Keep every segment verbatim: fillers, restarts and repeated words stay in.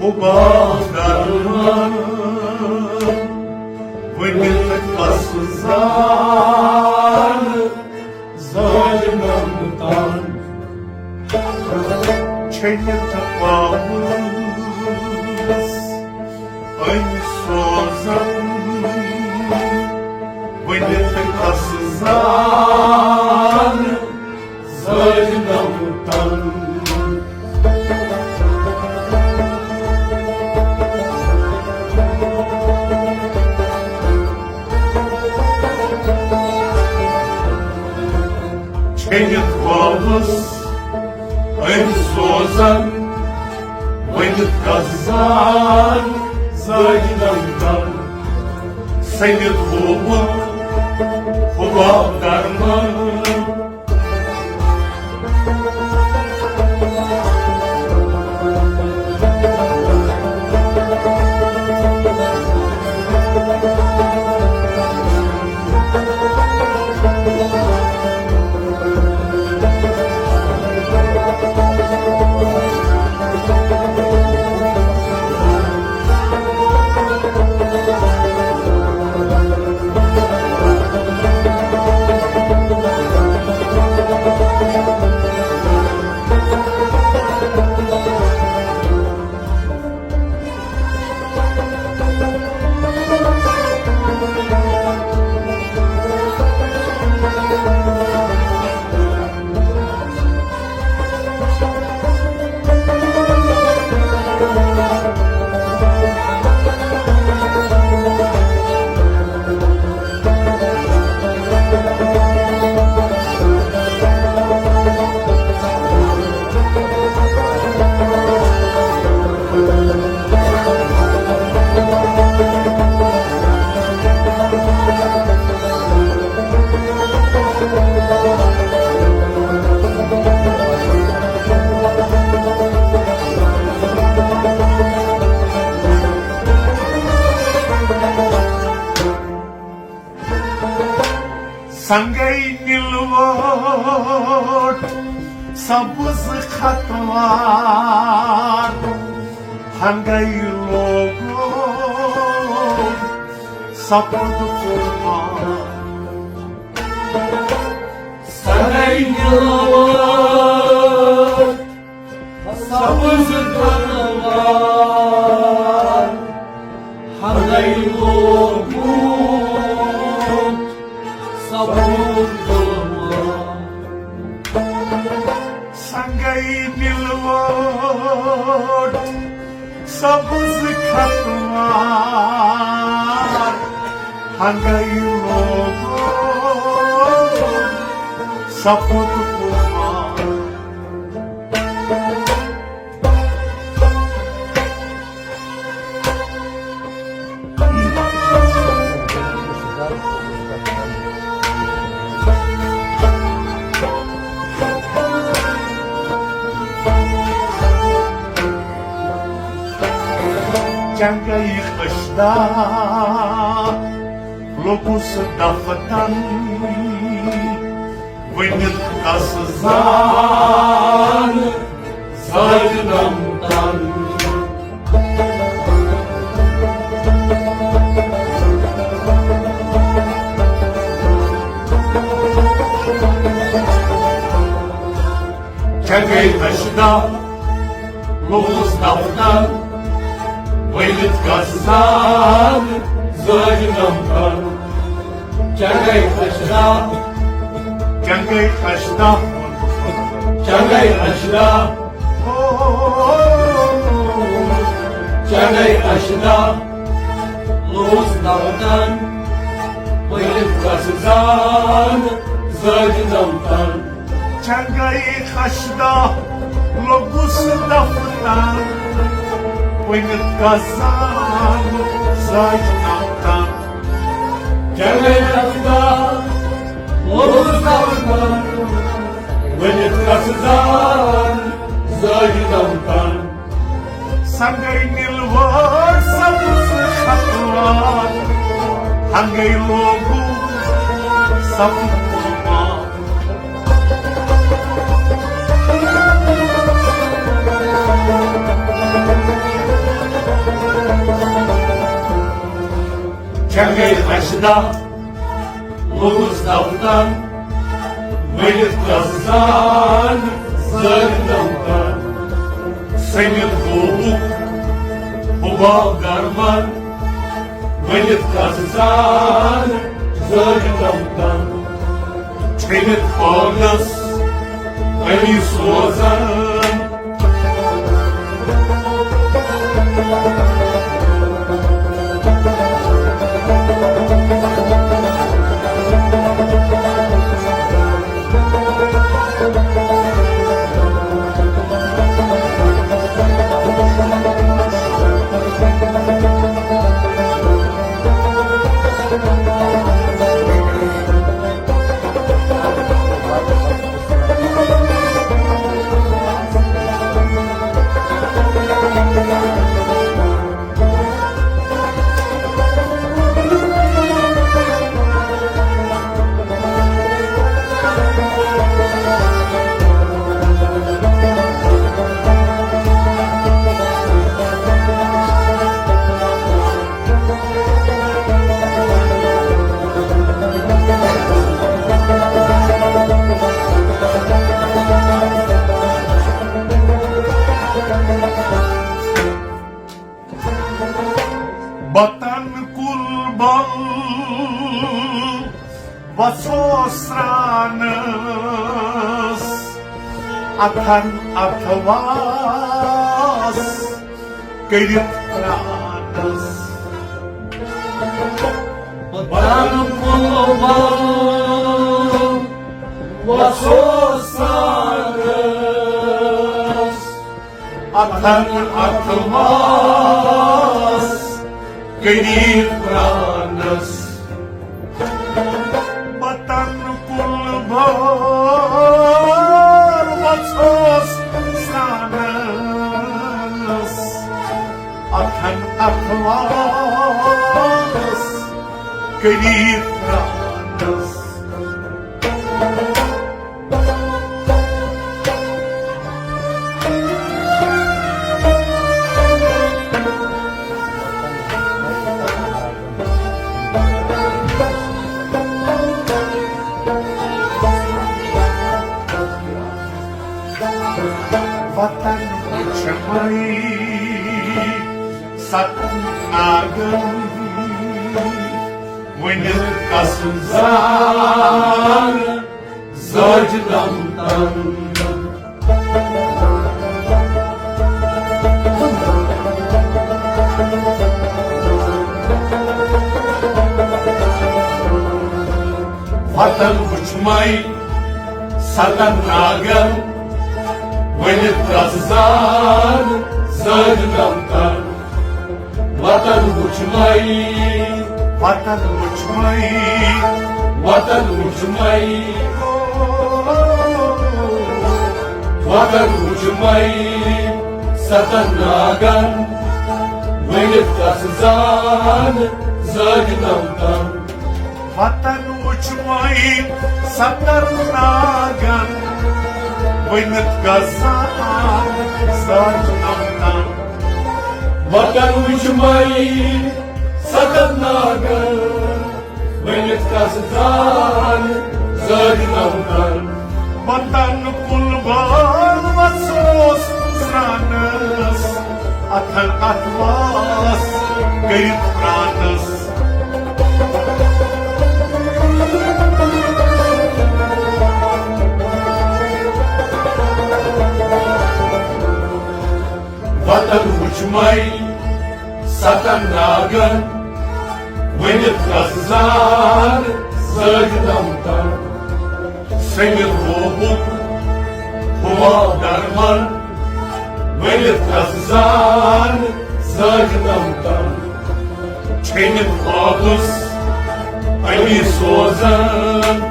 حباب درمان ؤنِتھ کس زان زٲلۍ نمتن چھٔنِتھ پاوس أمۍ سوزن ؤنِتھ کس زان زٲلۍ نمتن۔ چھٔنِتھ پاوس أمۍ سوزن ؤنِتھ کس زان زٲلۍ نمتن۔ سٔنِتھ ہووُن حباب درمان۔ سنگے نِلوٹ سبز ختوار، ہنگے لوگو سپُد قربان۔ سنگے نِلوٹ سبز ختوار، ہنگے لوگو سپُد قربان۔ سنگے نِلوٹ سبز ختوار، ہنگے لوگو سپُد قربان۔ چنگے خشدار لوٚگُس دفتن، ؤنِتھ کس زان زٲلۍ نمتن۔ چنگے خشدار لوٚگُس دفتن، ؤنِتھ کس زان زٲلۍ نمتن۔ چنگے خشدار، چنگے خشدار، چنگے خشدار، چنگے خشدار لوٚگُس دفتن، ؤنِتھ کس زان زٲلۍ نمتن۔ چنگے خشدار لوٚگُس دفتن، ؤنِتھ کس زان زٲلۍ نمتن۔ چنگے خشدار لوٚگُس دفتن، ؤنِتھ کس زان زٲلۍ نمتن۔ سنگے نِلوٹ سبز ختوار، ہنگے لوگو سپُد قربان۔ گٔے اَسہِ دَہ، لوٚگُس دفتر، ؤلِتھ گژھان زٲج دفتر۔ سٔمِتھ گوٚوُکھ حُباب درمان، ؤلِتھ گژھان زٲج دفتر۔ چھٔلِتھ پاگس علی سوزان۔ وطن کُل بل وسو سرانس، اتھن اتھواس کٔرِتھ پرانس۔ وطن کُل بل وسو سرانس، اتھن اتھواس کٔرِتھ پرانس۔ وطن کُل بل وسو سرانس، اتھن اتھواس کٔرِتھ پرانس۔ وطن وٕچھمَے ستن ناگن، ؤنِتھ کس زان زٲج دم تن۔ وطن وٕچھمَے ستن ناگن، ؤنِتھ کس زان زٲج دم تن۔ وطن وٕچھمَے، وطن وٕچھمَے، وطن وٕچھمَے، وطن وٕچھمَے ستن ناگن، ؤنِتھ کس زان زٲج دم تن۔ وطن وٕچھمَے ستن ناگن، ؤنِتھ گژھان ساج نمتن۔ وطن وٕچھمَے ستن ناگن، ؤنِتھ گژھان ساج نمتن۔ وطن کُل بل وسوس سرانس، اتھن اتھواس کٔرِتھ پرانس۔ وطن وٕچھمَے ستن ناگن، ؤنِتھ کس زان زٲج دم تن۔ سٔمِتھ روبُک ہُوا درمن، ؤنِتھ کس زان زٲج دم تن۔ چھٔنِتھ آبس علی سوزان۔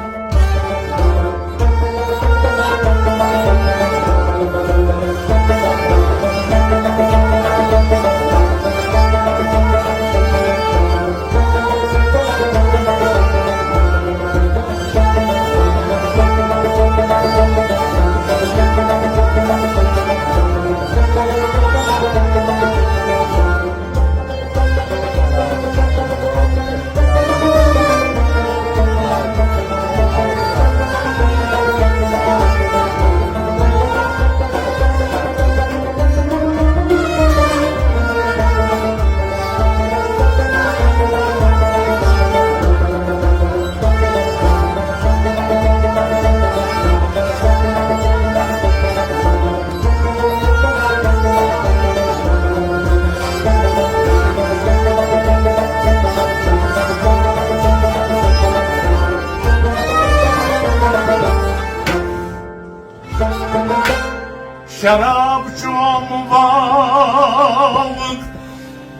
شراب چوم واوُک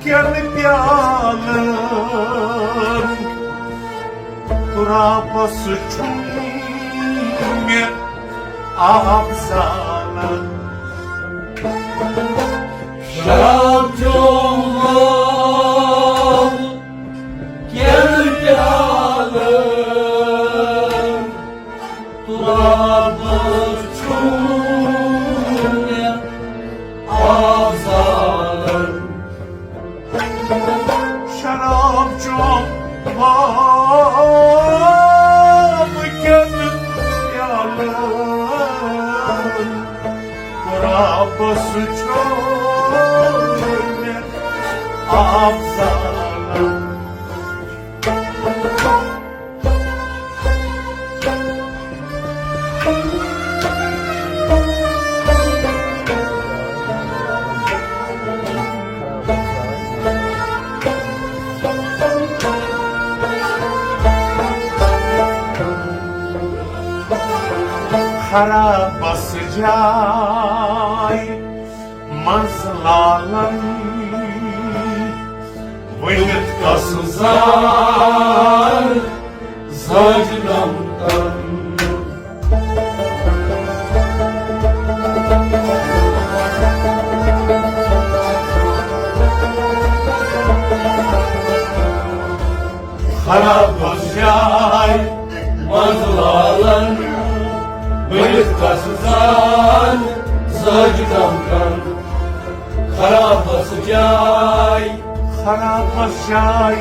کٮ۪ن پیالن، ترابس چھُم مےٚ آب زالان۔ شراب چوم واوُک کٮ۪ن پیالن، ترابس چھُم مےٚ آب زالان۔ شراب چوم واوُک کٮ۪ن پیالن، ترابس چھُم مےٚ آب زالان۔ خرابس جاے منٛز لالن، ؤلِتھ کس زال زٲج نمتن۔ خرابس جاے منٛز لالن، ؤلِتھ کس زال زٲج نمتن۔ خرابس جاے، خرابس جاے،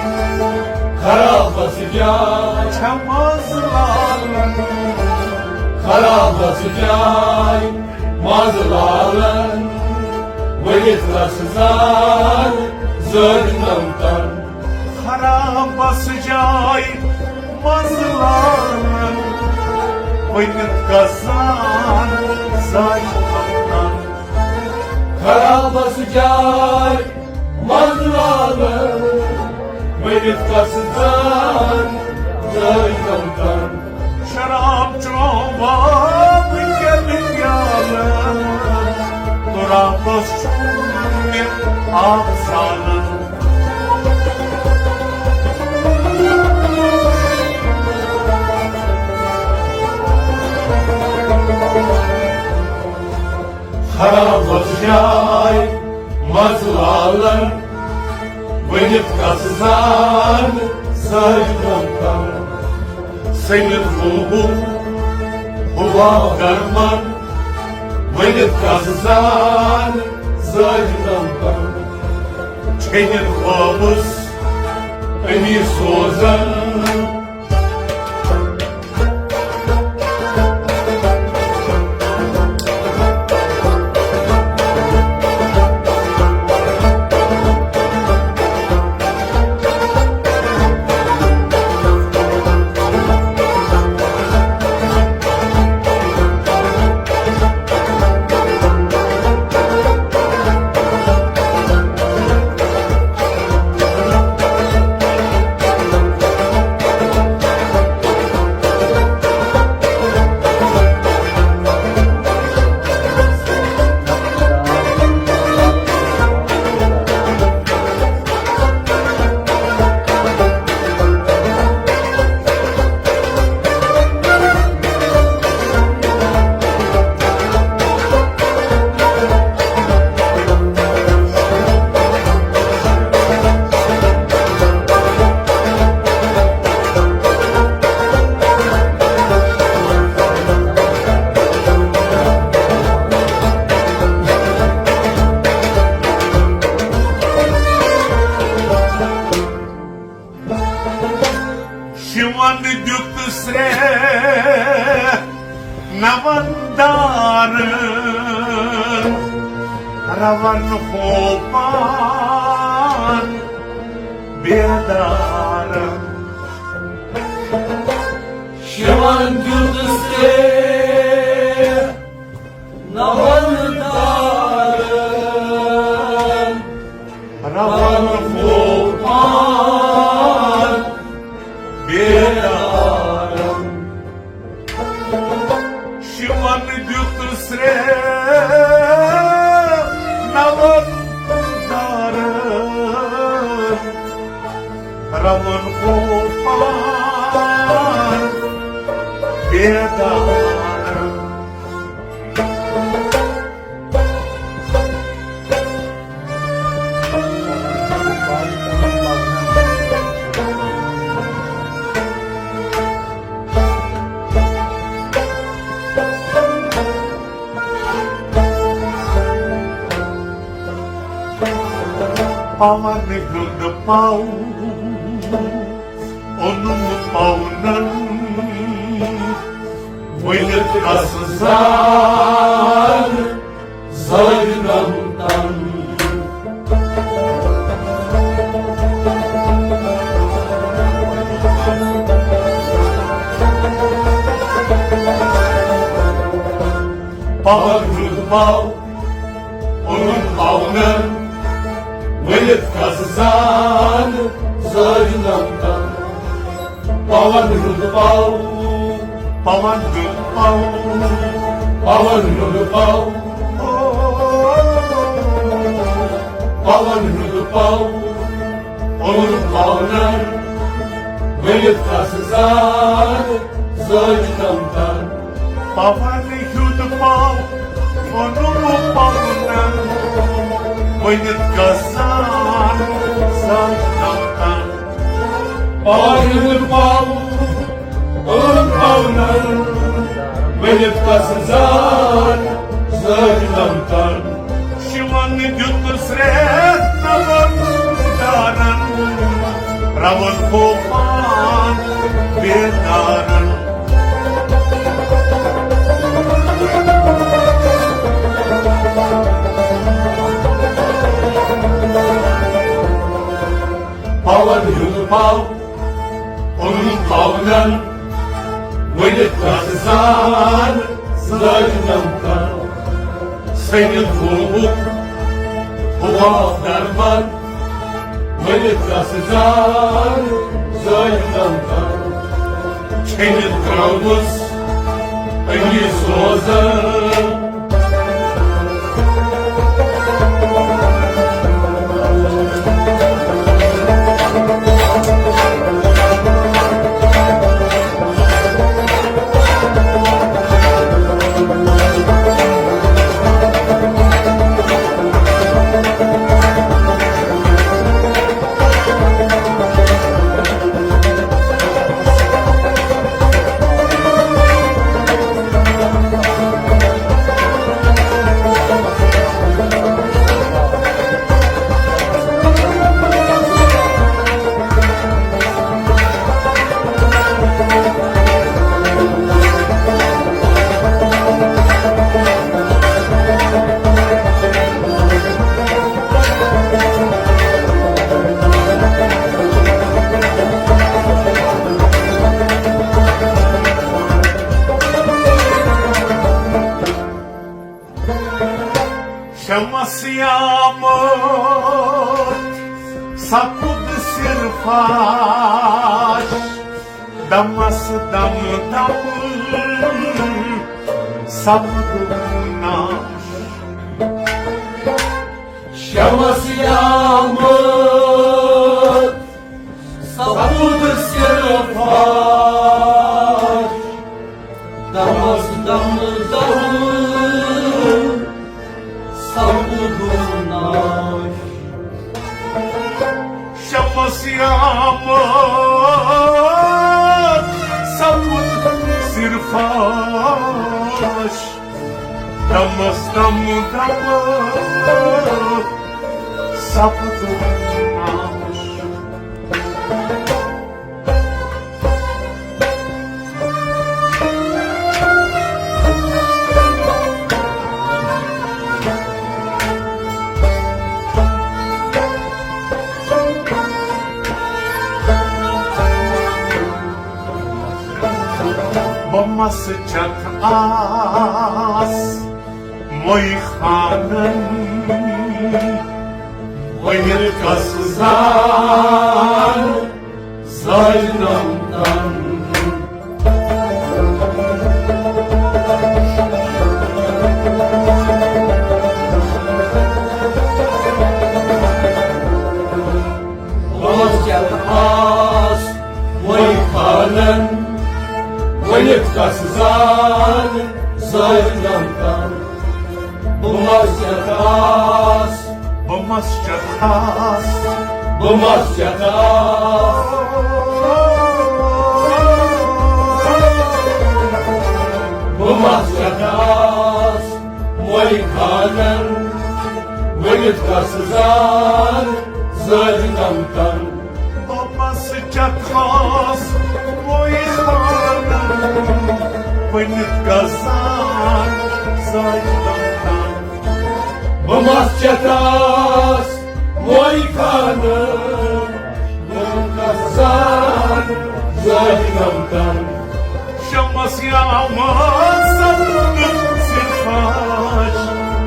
خرابس جاے چھےٚ منٛز لالن۔ خرابس جاے منٛز لالن، ؤلِتھ کس زال زٲج نمتن۔ خرابس جاے منٛز لالن، ؤلِتھ کس زال زٲج نمتن۔ خرابس جاے منٛز لالن، ؤلِتھ کس زال زٲج نمتن۔ شراب چوم واوُک کٮ۪ن پیالن، ترابس چھُم مےٚ آب زالن۔ خرابس جاے منٛز لالن، ؤلِتھ کس زال زٲج نمتن۔ سٔمِتھ گوٚو ہوا گرمن، ؤلِتھ کس زال زٲج نمتن۔ چھٔنِتھ وٲپس أمی سوزن۔ شِوَن دیُت سرٛیٚہہ نَوَن دارَن، رَوَن ہوپان بیدارَن۔ شِوَن دیُت سرٛیٚہہ نَوَن دارَن، رَوَن ہوپان بیدارَن۔ شِوَن دیُت سرٛیٚہہ تھاوُن خوفان بیدار۔ پاون ہُنٛد پاو اوٚنُم پاونن، ؤلِتھ کس زال زٲلِنم تن۔ پاون ہُنٛد پاو اوٚنُم پاونن، ؤلِتھ کس زال زٲلِنم تن۔ پاون ہُنٛد پاو، پاون ہُنٛد پاو، پاون ہُنٛد پاو، پاون ہُنٛد پاو اوٚنُم پاونن، ؤلِتھ کس زال زٲلِنم تن۔ پاون ہُنٛد پاو اوٚنُم پاونن، ؤلِتھ کس زال زٲلِنم تن۔ پاون ہُنٛد پاو اوٚنُم پاونن، ؤلِتھ کس زال زٲلِنم تن۔ شِون دیُت سرٛیٚہہ نوَن دارن، رَوَن خوفان بیدارن۔ پاون ہُنٛد پاو اوٚنُم پاونن، ؤلِتھ کس زال زٲلِنم تن۔ سٔنِتھ گوٚوُکھ ہُہ آب دربن، ؤلِتھ کس زال زٲلِنم تن۔ چھٔنِتھ ترٲوٕس أمِس روزن۔ شمس یامت سپُد سرفاش، دمس دم دم سپُد ناش۔ شمس یامت سپُد سرفاش، دمس دم دم سپُد ناش۔ شمس یامت سپُد سرفاش، دمس دم دم سپُد ناش۔ بہٕ مَسہٕ چَتھ آس مٔہۍ خانَن، ؤنِتھ کَس زان زٲلۍ نَم تَن۔ بہٕ مَسہٕ چَتھ آس بہٕ مَس چَتھاس۔ بہٕ مَس چَتھاس۔ بہٕ مَس چَتھاس۔ بہٕ مَس چَتھاس۔ مویہِ خانَن ؤنِتھ کَس زان زٲج نَمتَن۔ بہٕ مَس چَتھاس۔ مویہِ خانَن ؤنِتھ کَس زان زٲج نَمتَن۔ بہٕ مَس چَتھاس۔ مویہِ خانَن ؤنِتھ کَس زان زٲج نَمتَن۔ شمس یا آمد سپُد سرفراش،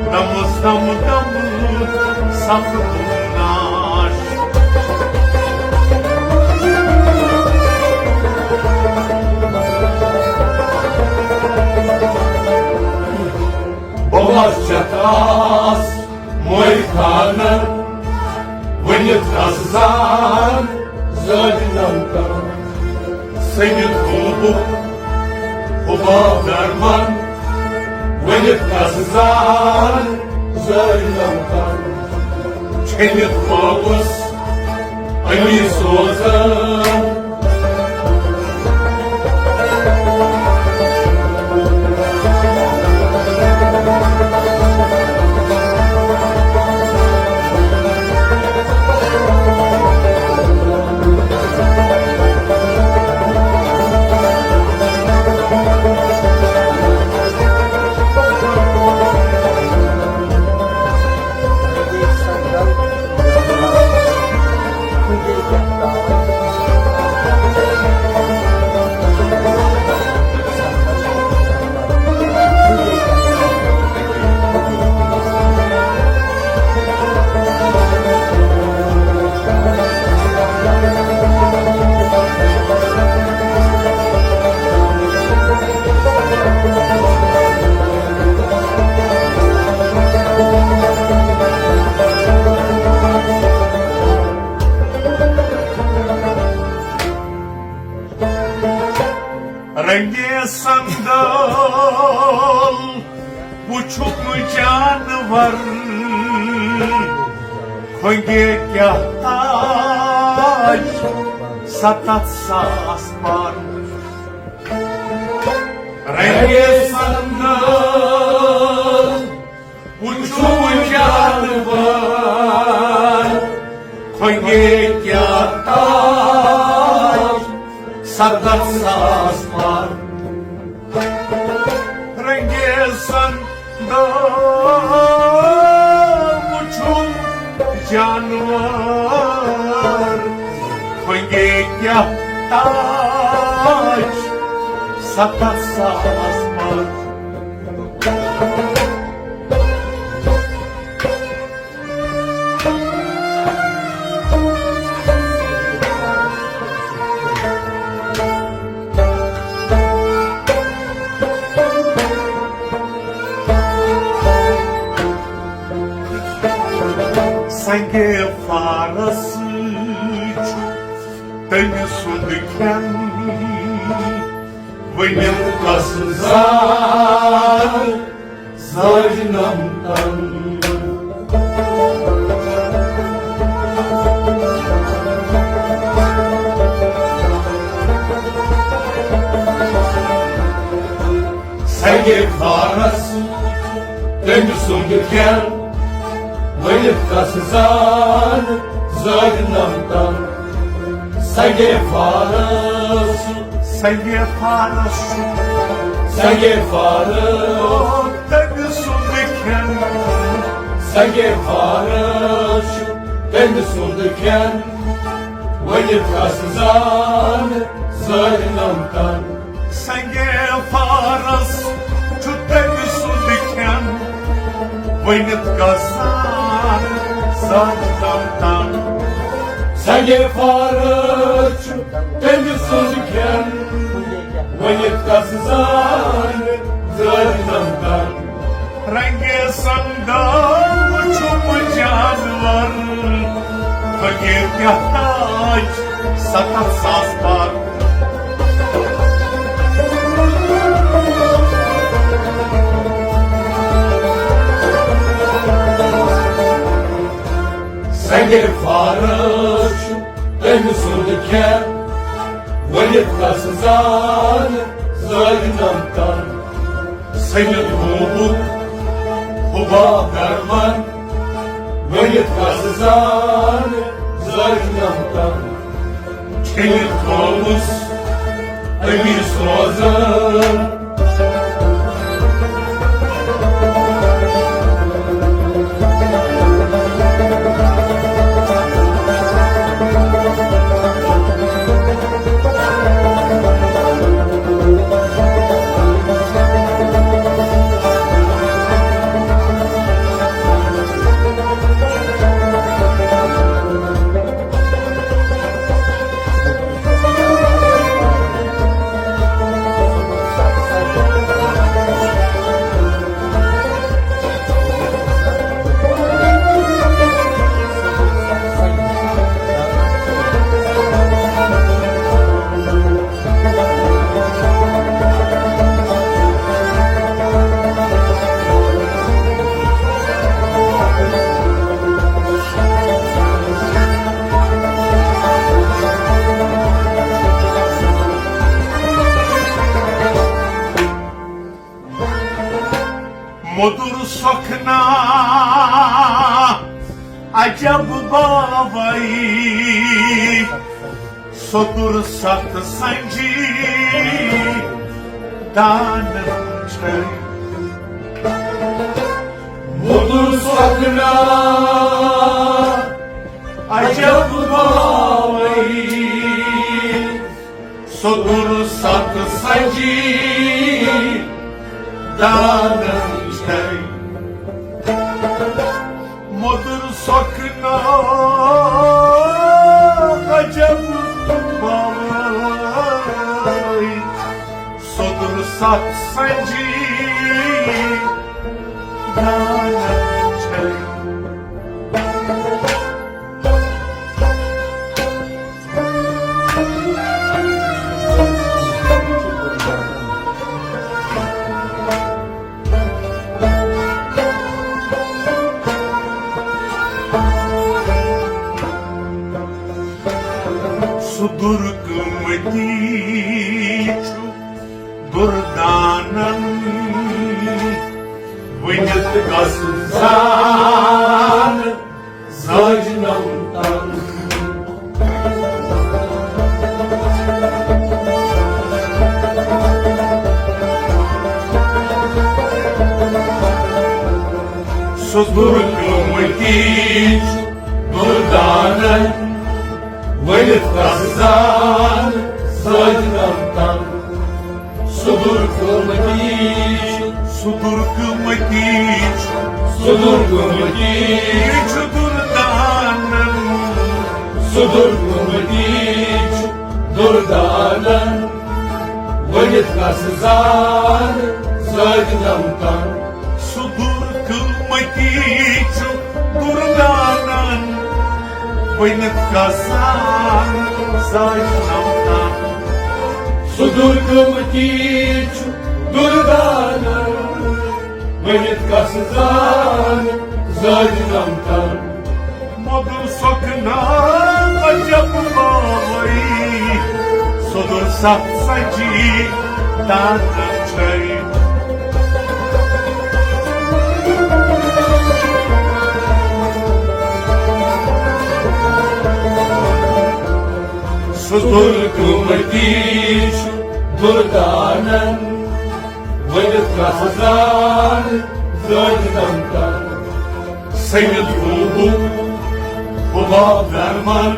دمس دم دم سپُد ناش۔ بہٕ مَس چَتھاس۔ مویہِ خانَن ؤنِتھ کَس زان زٲج نَمتَن۔ سٔمِتھ خوٗبُک حُباب درمَن ؤنِتھ کَس زان زٲج نَمتَن۔ چھٔلِتھ خوبُس أمی سوزَن۔ رنگے سندل وُچھُم جانور، کھۄنگے کیٛاہ تاج ستتھ ساس پر۔ رنگے سندل وُچھُم جانور، کھۄنگے کیٛاہ تاج ستتھ ساس پر۔ رنگے سندل وُچھُم جانور، کھۄنگے کیٛاہ تاج ستتھ ساس پر۔ سنگے فارس چھُ تٔمۍ سُنٛد کھٮ۪ن، ؤنِو کس زال زٲج نمتن۔ سنگے فارس تٔمۍ سُنٛد کھٮ۪ن، ؤنِتھ کس زال زٲج نمتن۔ سنگے فارس، سنگے فارس، سنگے فارس تٔمۍ سُنٛد کھٮ۪ن۔ سنگے فارس چھُ تٔمۍ سُنٛد کھٮ۪ن، ؤنِتھ کس زال زٲج نمتن۔ سنگے فارس چھُ تٔمۍ سُنٛد کھٮ۪ن، ؤنِتھ کس زال زٲج نمتن۔ سنگے فارس چھُ تٔمۍ سُنٛد کھٮ۪ن، ؤنِتھ کس زال زٲج نمتن۔ رنگے سندل وُچھُم جانور، کھۄنگے کیٛاہ تاج ستتھ ساس پر۔ اگر فارس چھُ تٔمۍ سُنٛد کھٮ۪ن، ؤلِتھ کس زان زٲج نمتن۔ سٔمِتھ گوٚمُت حُباب درمان، ؤلِتھ کس زان زٲج نمتن۔ چھٔلِتھ تھوٚوُس أمِس روزان۔ مۄدُر سۄکھنا عجب باوے، سۄدُر ستھ سنجی دانن چھے۔ مۄدُر سۄکھنا عجب باوے، سۄدُر ستھ سنجی دانن چھے۔ مۄدُر سۄکھنا عجب باوے، سۄدُر ستھ سنجی دانن چھے۔ سُہ دوٗر قۭمتی چھُ دُردانن، ؤنِتھ گژھ زان زٲج نمتن۔ سُہ دوٗر قۭمتی چھُ دُردانن، ؤنِتھ گژھ زان زٲج نمتن۔ سُہ دوٗر قۭمتی چھُ، سُہ دوٗر قۭمتی چھُ، سُہ دوٗر قۭمتی چھُ دُردانن۔ سُہ دوٗر قۭمتی چھُ دُردانن، ؤنِتھ گژھ زان زٲج نمتن۔ سُہ دوٗر قۭمتی چھُ دُردانن، ؤنِتھ گژھ زان زٲج نمتن۔ سُہ دوٗر قۭمتی چھُ دُردانن، ؤنِتھ گژھ زان زٲج نمتن۔ مۄدُر سۄکھنا عجب باوے، سۄدُر ستھ سنجی دانن چھے۔ سُہ دوٗر قۭمتی چھُ دُردانن، ؤنِتھ گژھ زان زٲج نمتن۔ سٔمِتھ گوٚو حُباب درمان،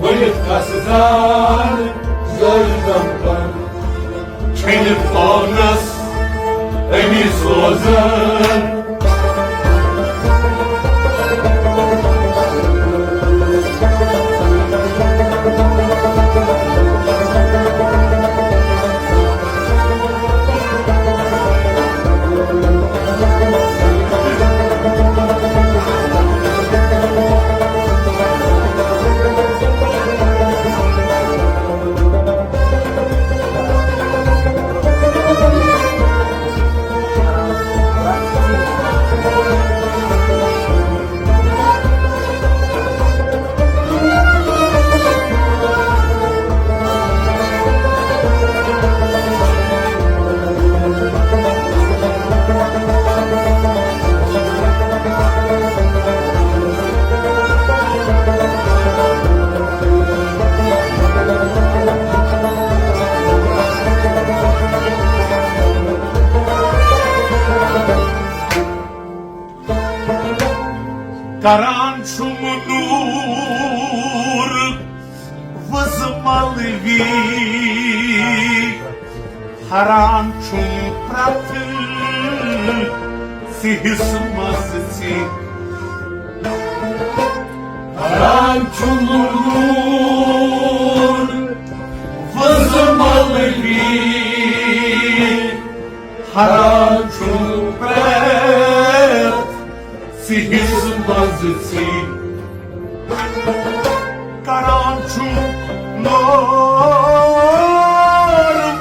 ؤنِتھ گژھ زان زٲج نمتن۔ چھٔلِتھ پانس أمِس روزان۔ کران چھُم نوٗر وٕزٕ ملوی، ہران چھُم پرٛٮ۪تھ سِہِس منٛز ژےٚ۔ ہران چھُم نوٗر وٕزٕ ملوی، ہران چھُم پرٛٮ۪تھ سِہِس منٛز ژےٚ۔ کران چھُم نوٗر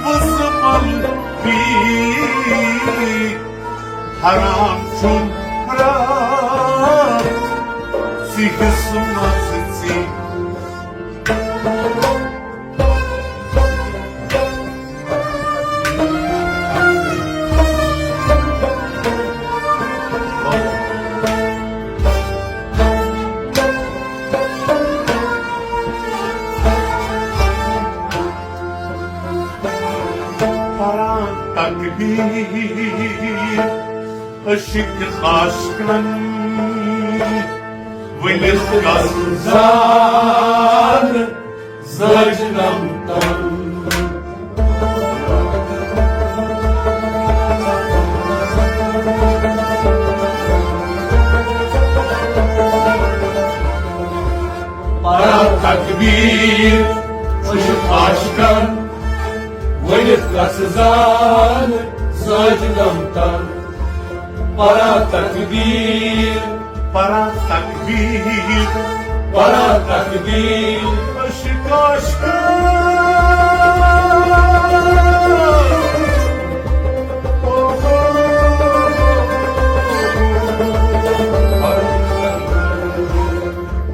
وٕزٕ ملوی، ہران چھُم پرٛٮ۪تھ سِہِس منٛز ژےٚ۔ پران تقدیر عشق عاشقن، ؤلِتھ گژھ زان زٲج نمتن۔ پران تقدیر عشق عاشقن، ؤلِتھ گژھ زان زٲج نمتن۔ پران تقدیر، پران تقدیر، پران تقدیر۔ عشق عاشقن۔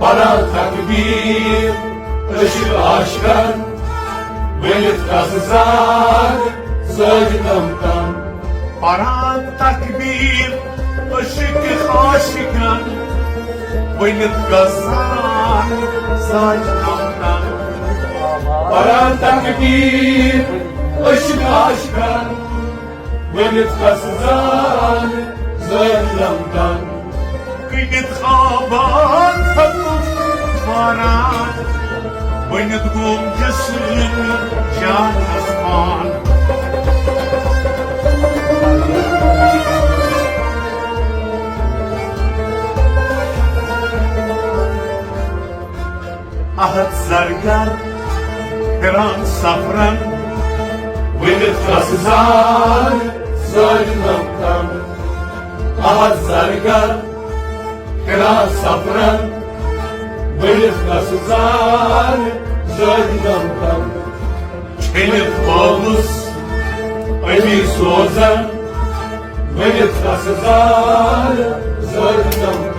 پران تقدیر عشق عاشقن، ؤلِتھ گژھ زان زٲج نمتن۔ پران تقدیر عشق عاشقن، ؤلِتھ گژھ زان زٲج نمتن۔ پران تقدیر عشق عاشقن، ؤلِتھ گژھ زان زٲج نمتن۔ کٔنِتھ خوابن تھوٚکُم واران، بٔنِتھ گوٚم جسم جانس پان۔ احد زرگر پھران سفرن، ؤلِتھ گژھ زان زٲج نمتن۔ احد زرگر پھران سفرن، ؤلِتھ گژھ زان زٲج نمتن۔ چھٔلِتھ وٲوُس علی سوزن، ؤلِتھ گژھ زان زٲج نمتن۔